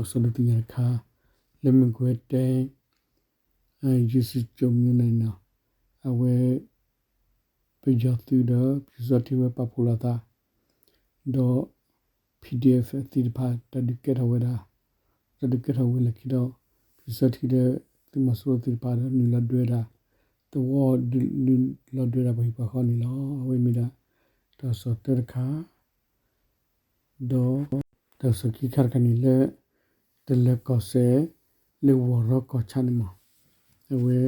စီၤဒုးသ့ၣ်ညါတခါ လၢမ့ၢ်ကွဲးတဲ ယ့ၣ်ၡူးကၠိမံၤန့ၣ်နီၤ အဝဲ ပယီၤသုးဒီး ပျူစောထီးဝဲပာ်ဖှိၣ်လိာ်သး ဒီး PDF သ့ၣ်တဖၣ် တၢ်ဒုးကဲထီၣ်ဝဲဒၣ် တၢ်ဒုးကဲထီၣ်ဝဲလၢခံဒီး ပျူစောထီးဒီး သုးမီၤစိရိၤသ့ၣ်တဖၣ်ဒီး နုာ်လီၤဒွဲဒၣ် သဝီ နုာ်လီၤဒွဲဒၣ်ပှၤဟံၣ်ပှၤဃီန့ၣ်လီၤ. အဝဲမ့ၢ်ဒၣ် တၢ်ကစီၣ်တၢတခါ ဒီး တၢ်ကစီၣ်ခံခါတခါန့ၣ်လၢ တလၢၤကီၢ်စဲၣ် လၢဝီၤရီကီၢ်ဆၣ်န့ၣ်မး အဝဲ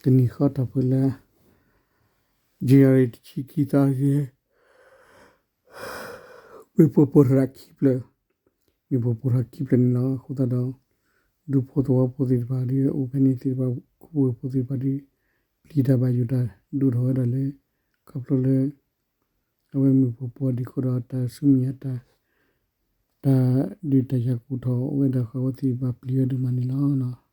တနံၤဃီတီၢ်ဖဲလၢ January တဆံခံသီအံၤ မ့ၣ်ပိၢ်ပိၢ်ထီၣ်ခံဖျၢၣ်, မ့ၣ်ပိၢ်ပိၢ်ထီၣ်ခံဖျၢၣ်န့ၣ်လီၤ. အဃိသတးဒီး ဒူဖိသဝီဖိသ့ၣ်တဖၣ်ဒီး အိၣ်ဖဲန့ၣ်သ့ၣ်တဖၣ် ခူပူၤဖိသ့ၣ်တဖၣ်ဒီး ပျံၤတၢ်ဘၣ်ယိၣ်တၢ်ဒိၣ်ထီၣ်ဝဲဒၣ်လၢ ခီဖျိလၢ အဝဲမ့ၣ်ပိၢ်ပိၢ်ဒံးအဃိဒီး တၢ်ဆူမဲာ်ညါ တၢ်ဒုးတၢ်ယၤကိၢ်ထီၣ်ဝဲဒၣ်ဃီ အဝဲသ့ၣ်ဘၣ်ပျံၤဝဲဒိၣ်မးန့ၣ်လီၤ.